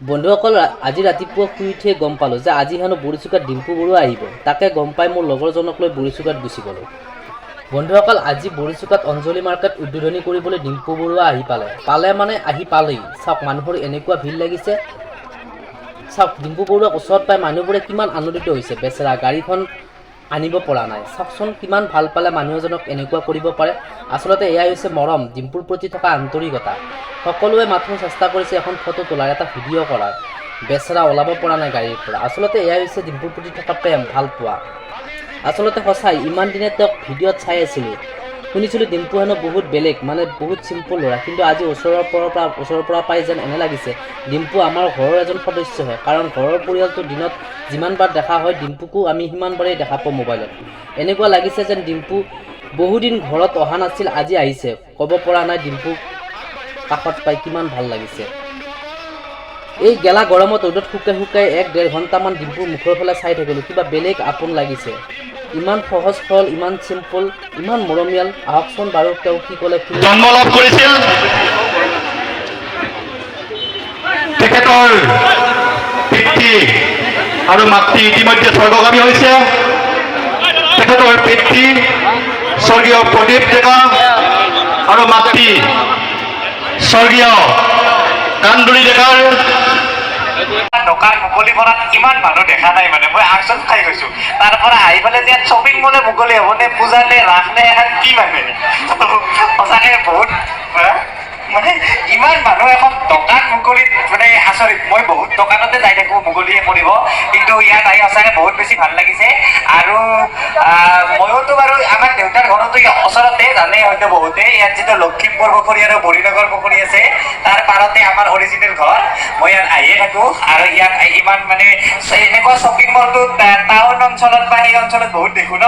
বন্ধুসকল, আজি ৰাতিপুৱা শুই উঠিয়ে গম পালোঁ যে আজি হেনো বৰিচুকাত ডিম্পু বৰুৱা আহিব। তাকে গম পাই মোৰ লগৰজনক লৈ বৰিচুকাত গুচি গ'লোঁ। বন্ধুসকল, আজি বৰিচুকাত অঞ্জলি মাৰ্কেট উদ্বোধনী কৰিবলৈ ডিম্পু বৰুৱা আহি পালে। পালে মানে আহি পালেই। চাওক, মানুহৰ এনেকুৱা ভিৰ লাগিছে। চাওক, ডিম্পু বৰুৱাক ওচৰত পাই মানুহবোৰে কিমান আনন্দিত হৈছে। বেচেৰা গাড়ীখন আনিব পৰা নাই। চাওকচোন, কিমান ভাল পালে মানুহ এজনক এনেকুৱা কৰিব পাৰে। আচলতে এয়াই হৈছে মৰম, ডিম্পুৰ প্ৰতি থকা আন্তৰিকতা। সকলোৱে মাথোঁ চেষ্টা কৰিছে এখন ফটো তোলাৰ, এটা ভিডিঅ' কৰাৰ। বেচেৰা ওলাব পৰা নাই গাড়ীৰ পৰা। আচলতে এয়াই হৈছে ডিম্পুৰ প্ৰতি থকা প্ৰেম, ভালপোৱা। আচলতে সঁচাই ইমান দিনে তেওঁক ভিডিঅ'ত চাই আছিলোঁ, শুনিছিলোঁ ডিম্পু হেনো বহুত বেলেগ, মানে বহুত চিম্পল ল'ৰা। কিন্তু আজি ওচৰৰ পৰা পাই যেন এনে লাগিছে ডিম্পু আমাৰ ঘৰৰ এজন সদস্যহে। কাৰণ ঘৰৰ পৰিয়ালটো দিনত যিমানবাৰ দেখা হয়, ডিম্পুকো আমি সিমানবাৰেই দেখা পাওঁ মোবাইলত। এনেকুৱা লাগিছে যেন ডিম্পু বহুদিন ঘৰত অহা নাছিল, আজি আহিছে। ক'ব পৰা নাই ডিম্পুক কাষত পাই কিমান ভাল লাগিছে। এই গেলা গৰমত ৰ'দত শুকাই শুকাই 1-1.5 ঘণ্টামান ডিম্পুৰ মুখৰ ফালে চাই থাকিলোঁ। কিবা বেলেগ আপোন লাগিছে। ইমান সহজ সৰল, ইমান চিম্পল, ইমান মৰমীয়াল। আহকচোন বাৰু তেওঁ কি ক'লে শুনি। জন্ম লাভ কৰিছিল। তেখেতৰ পিতৃ আৰু মাতৃ ইতিমধ্যে স্বৰ্গগামী হৈছে। তেখেতৰ পিতৃ স্বৰ্গীয় প্ৰদীপ ডেকা আৰু মাতৃ স্বৰ্গীয় কান্দুৰী ডেকাৰ। দোকান মুকলি কৰাত ইমান মানুহ দেখা নাই, মানে মই আচৰিত খাই গৈছো। তাৰ পৰা আহি পেলাই যে শ্বপিং মলে মুকলি হ'ব নে, পূজা নে, ৰাস নে, এখন কি, মানে সঁচাকে বহুত, মানে ইমান মানুহ এখন দোকান মুকলিত, মানে আচৰিত। মই বহুত দোকানতে যাই থাকো মুকলি কৰিব, কিন্তু ইয়াত আহি সঁচাকে বহুত বেছি ভাল লাগিছে। আৰু ময়োতো বাৰু আমাৰ দেউতাৰ ঘৰতো ওচৰতে, জানে হয়তো বহুতে, ইয়াত যিটো লখিমপুৰ পুখুৰী আৰু বৰিনগৰ পুখুৰী আছে, তাৰ পাৰতে আমাৰ অৰিজিনেল ঘৰ। মই ইয়াত আহিয়ে থাকো। আৰু ইয়াত ইমান মানে এনেকুৱা শ্বপিং মলটো টাউন অঞ্চলত বা সেই অঞ্চলত বহুত দেখো ন,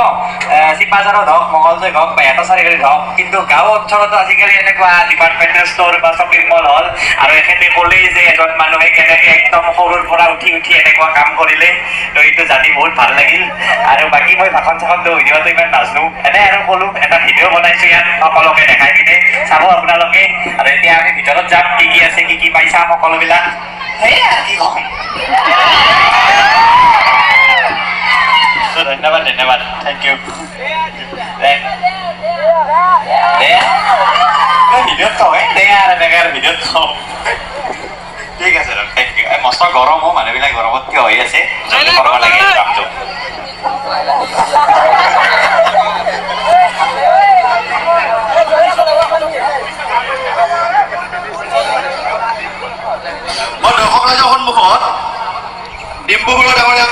চিপাঝাৰত হওক, মঙলদৈত হওক বা এটা চাৰিআলিত হওক, কিন্তু গাঁও অঞ্চলতো আজিকালি এনেকুৱা ডিপাৰ্টমেণ্টেল ষ্ট'ৰ বা শ্বপিং মল হ'ল। আৰু এখেতে ক'লেই যে এজন মানুহে কেনেকে একদম সৰুৰ পৰা উঠি উঠি এনেকুৱা কাম কৰিলে, তো এইটো জানি বহুত ভাল লাগিল। আৰু বাকী মই ভাষণ চাষণ দিওঁ ভিডিঅ'টো ইমান নাজানো, এনে আৰু ক'লো এটা ভিডিঅ' বনাইছো ইয়াত সকলোকে দেখাই পিনে, চাব আপোনালোকে। আৰু এতিয়া আমি ভিতৰত যাম, কি কি আছে, কি কি পাই চাম সকলোবিলাক। সেয়া কি ক'ম। ধন্যবাদ, ধন্যবাদ, thank U. দে দে, ভিডিঅ'ত কওঁ, দে আৰু এনেকৈ আৰু ভিডিঅ'ত কওঁ। ঠিক আছে, thank U. মস্ত গৰমো, মানুহবিলাক গৰমত থিয় হৈ আছে, জলদি কৰিব লাগে কামটো। মই দৰ্শক ৰাইজৰ সন্মুখত ডিম্পু বৰুৱা ডাঙৰীয়াক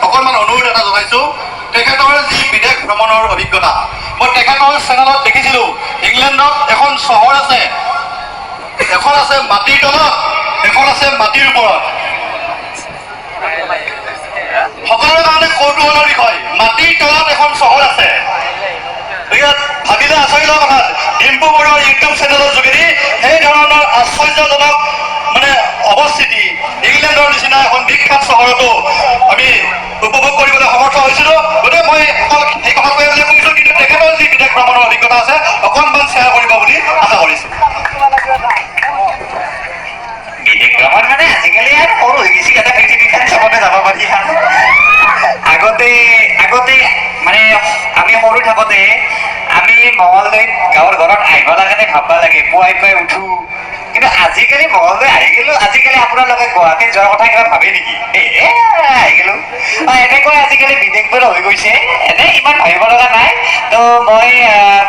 অকণমান অনুৰোধ এটা জনাইছোঁ। তেখেতৰ যি বিদেশ ভ্ৰমণৰ অভিজ্ঞতা, মই তেখেতৰ চেনেলত দেখিছিলোঁ, ইংলেণ্ডত এখন চহৰ আছে, এখন আছে মাটিৰ তলত, এখন আছে মাটিৰ ওপৰত। সকলোৰে কাৰণে কৌতূহলৰ বিষয়, মাটিৰ তলত এখন চহৰ আছে। গতিকে ভাবিলে আচৰিত লগা কথা, ডিম্পু বৰুৱাৰ ইউটিউব চেনেলৰ যোগেদি সেই ধৰণৰ আশ্চৰ্যজনক মানে অৱস্থিতি ইংলেণ্ডৰ নিচিনা এখন বিখ্যাত চহৰতো আমি উপভোগ কৰিবলৈ সমৰ্থ হৈছিলোঁ। গতিকে মই অকল সেই কথাটোৱে বুলি কৈছোঁ, কিন্তু তেখেতৰ যি বিদেশ ভ্ৰমণৰ অভিজ্ঞতা আছে, অকণমান শ্বেয়াৰ কৰিব বুলি আশা কৰিছোঁ। বিদেশ ভ্ৰমণ মানে আজিকালি আৰু সৰু হৈ গৈছে, এটা পৃথিৱীখন চবতে যাব পাৰি। আগতে আগতে মানে আমি সৰু থাকোঁতে আমি মঙলদৈত গাঁৱৰ ঘৰত আহিব লাগে নে ভাববা লাগে, পুৱাই পুৱাই উঠো। কিন্তু আজিকালি মঙলদৈ আহি গ'লো, আজিকালি আপোনালোকে গুৱাহাটীত যোৱাৰ কথা কিবা ভাবে নেকি? এ আহি গ'লো। এনেকৈ আজিকালি বিদেশবোৰ হৈ গৈছে, এনে ইমান ভাবিব লগা নাই। তো মই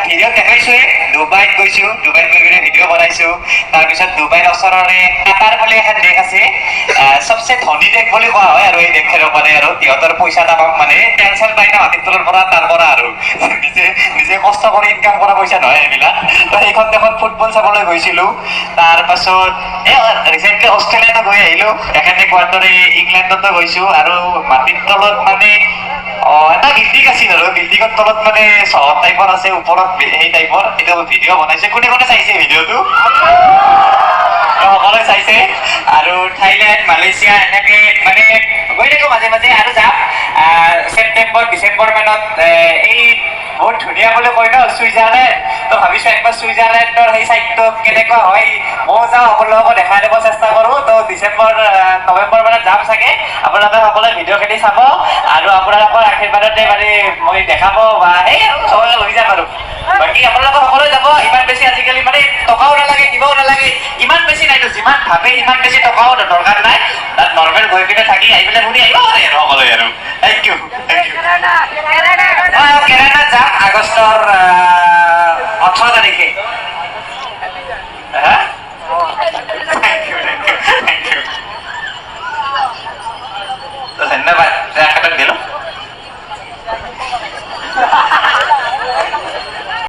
ভিডিঅ'ত দেখাইছোৱে, ডুবাইত গৈছোঁ, ডুবাইত গৈ পিনে ভিডিঅ' বনাইছোঁ। তাৰপিছত ডুবাইৰ ওচৰৰে কাটাৰ বুলি এখন দেশ আছে, চবচে ধনী দেশ বুলি কোৱা হয়। আৰু এই দেশখনক মানে আৰু সিহঁতৰ পইচা তামাম, মানে তেল চেল পাই ন মাটিৰ তলৰ পৰা, তাৰ পৰা আৰু নিজে নিজে কষ্ট কৰি ইনকাম কৰা পইচা নহয় এইবিলাক। তো সেইখন দেশত ফুটবল চাবলৈ গৈছিলোঁ। তাৰপাছত এই ৰিচেণ্টলি অষ্ট্ৰেলিয়াতো গৈ আহিলোঁ, এখেতে কোৱাৰ দৰে ইংলেণ্ডতো গৈছোঁ। আৰু মাটিৰ তলত মানে এটা বিল্ডিং আছিল, আৰু বিল্ডিঙৰ তলত মানে চহৰ টাইপৰ আছে, ওপৰত সেই টাইপৰ, এইটো ভিডিঅ' বনাইছে। কোনে কোনে চাইছে ভিডিঅ'টো? সকলোৱে চাইছে। আৰু থাইলেণ্ড, মালয়েছিয়া এনেকে মানে গৈ থাকো মাজে মাজে আৰু যাম ছেপ্টেম্বৰ ডিচেম্বৰ মানত। এই বহুত ধুনীয়া বুলি কয় ন ছুইজাৰলেণ্ড, তো ভাবিছো একবাৰ ছুইজাৰলেণ্ডৰ সেই চাইডটো কেনেকুৱা হয় ময়ো যাওঁ, আপোনালোককো দেখাই দিব চেষ্টা কৰোঁ। তো ডিচেম্বৰ, নৱেম্বৰ মানত যাম চাগে। আপোনালোকে সকলোৱে ভিডিঅ'খিনি চাব আৰু আপোনালোকৰ আশীৰ্বাদতে মানে মই দেখাব বা সেই আৰু চবকে লৈ যাম। আৰু বাকী আপোনালোকে সকলোৱে যাব। ইমান বেছি আজিকালি মানে টকাও নালাগে, কিবাও নালাগে, ইমান বেছি নাইতো, যিমান ভাবে ইমান বেছি টকাও দৰকাৰ নাই। তাত নৰ্মেল গৈ পিনে থাকি আহি পেলাই ঘূৰি আহিব পাৰে আৰু সকলোৱে। আৰু thank U, thank U. মই কেদাৰনাথ যাম আগষ্টৰ 18 তাৰিখে।